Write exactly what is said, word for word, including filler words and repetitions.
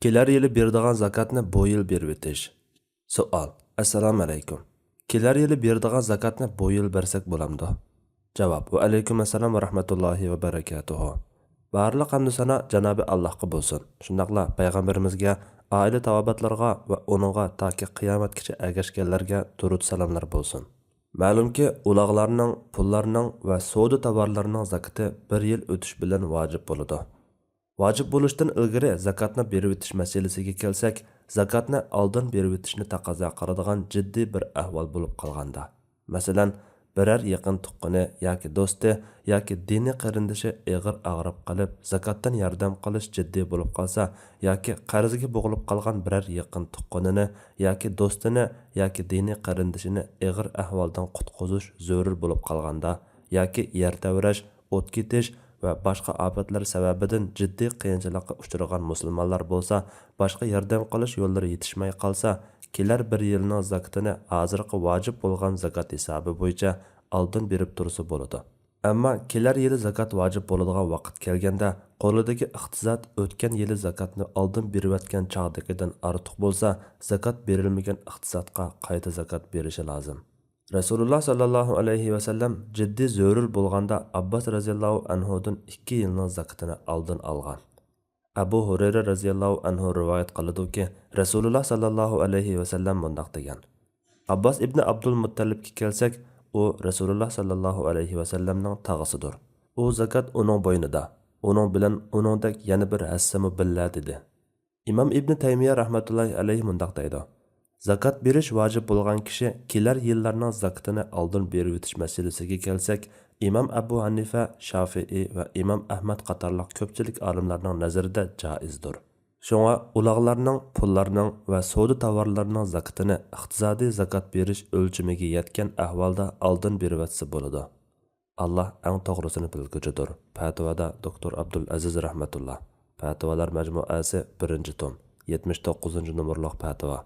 كېلەر يىلى بېرىدىغان زاكاتنى بۇ يىل بېرىۋېتىش. سوئال. ئەسسالامۇ ئەلەيكۇم. كېلەر يىلى بېرىدىغان زاكاتنى بۇ يىل بەرسەك بولامدۇ؟ جاۋاب. ۋەئەلەيكۇم ئەسسالام ۋە رەھمەتۇللاھى ۋە بەرەكاتۇھۇ. بارلىق ھەمدۇ سانا جانابى ئاللاھقا بولسۇن. شۇنداقلا پەيغەمبىرىمىزگە، ئائىلە تاۋابىئاتلىرىغا ۋە ئۇنىڭغا تاكى قىيامەتكىچە ئەگەشكەنلەرگە دۇرۇد سالاملار بولسۇن. مەلۇمكى، ئۇلاغلارنىڭ، پۇللارنىڭ ۋە سودا تاۋارلىرىنىڭ زاكىتى بىر يىل ئۆتۈش بىلەن ۋاجىپ بولىدۇ. ۋاجىپ بولۇشتىن ئىلگىرى زاكاتنى بېرىۋېتىش مەسىلىسىگە كەلسەك، زاكاتنى ئالدىن بېرىۋېتىشنى تەقەززا قىلىدىغان جىددىي بىر ئەھۋال بولۇپ قالغاندا، مەسىلەن، بىرەر يېقىن تۇغقىنى ياكى دوستى ياكى دىنىي قېرىندىشى ئېغىر ئاغرىپ قېلىپ، زاكاتتىن ياردەم قىلىش جىددىي بولۇپ قالسا ياكى قەرزگە بوغۇلۇپ قالغان بىرەر يېقىن تۇغقىنىنى ياكى دوستىنى ياكى دىنىي قېرىندىشىنى ئېغىر ئەھۋالدىن قۇتقۇزۇش زۆرۈر بولۇپ قالغاندا ياكى يەر تەۋرەش، ئوت كېتىش ۋە باشقا ئاپەتلەر سەۋەبىدىن جىددىي قىيىنچىلىققا ئۇچرىغان مۇسۇلمانلار بولسا، باشقا ياردەم قىلىش يوللىرى يېتىشمەي قالسا، كېلەر بىر يىلنىڭ زاكىتىنى ھازىرقى ۋاجىپ بولغان زاكات ھېسابى بويىچە ئالدىن بېرىپ تۇرسا بولىدۇ. ئەمما كېلەر يىلى زاكات ۋاجىپ بولىدىغان ۋاقىت كەلگەندە، قولىدىكى ئىقتىساد ئۆتكەن يىلى زاكاتنى ئالدىن بېرىۋەتكەن چاغدىكىدىن ئارتۇق بولسا، زاكات بېرىلمىگەن ئىقتىسادقا قايتا زاكات بېرىشى لازىم. رەسۇلۇللا ساللاللاھۇ ئەلەيھى ۋەسەللەم جىددىي زۆرۈر بولغاندا ئابباس رەزىياللاھۇ ئەنھۇدىن ئىككى يىلنىڭ زاكىتىنى ئالدىن ئالغان. ئەبۇ ھۇرەيرە رەزىياللاھۇ ئەنھۇ رىۋايەت قىلىدۇكى، رەسۇلۇللا ساللاللاھۇ ئەلەيھى ۋەسەللەم مۇنداق دېگەن. ئابباس ئىبنى ئابدۇل مۇتتەلىپكە كەلسەك، ئۇ رەسۇلۇللا ساللاللاھۇ ئەلەيھى ۋەسەللەمنىڭ تاغىسىدۇر. ئۇ زاكات ئۇنىڭ بوينىدا، ئۇنىڭ بىلەن ئۇنىڭدەك يەنە بىر ھەسسىمۇ بىللە، دېدى. ئىمام ئىبنى تەيمىيە رەھمەتۇللاھى ئەلەيھى مۇنداق دەيدۇ، زاكات بېرىش ۋاجىپ بولغان كىشى كېلەر يىللارنىڭ زاكىتىنى ئالدىن بېرىۋېتىش مەسىلىسىگە كەلسەك، ئىمام ئەبۇ ھەنىفە، شافىئى ۋە ئىمام ئەھمەد قاتارلىق كۆپچىلىك ئالىملارنىڭ نەزىرىدە جائىزدۇر. شۇڭا ئۇلاغلارنىڭ، پۇللارنىڭ ۋە سودا تاۋارلىرىنىڭ زاكىتىنى ئىقتىسادىي زاكات بېرىش ئۆلچىمىگە يەتكەن ئەھۋالدا ئالدىن بېرىۋەتسە بولىدۇ. ئاللا ئەڭ توغرىسىنى بىلگۈچىدۇر. پەتىۋادا دوكتور ئابدۇل ئەزىز رەھمەتۇللا. پەتىۋالار مەجمۇئەسى، بىرىنچى توم، يەتمىش توققۇزىنچى نومۇرلۇق پەتىۋا.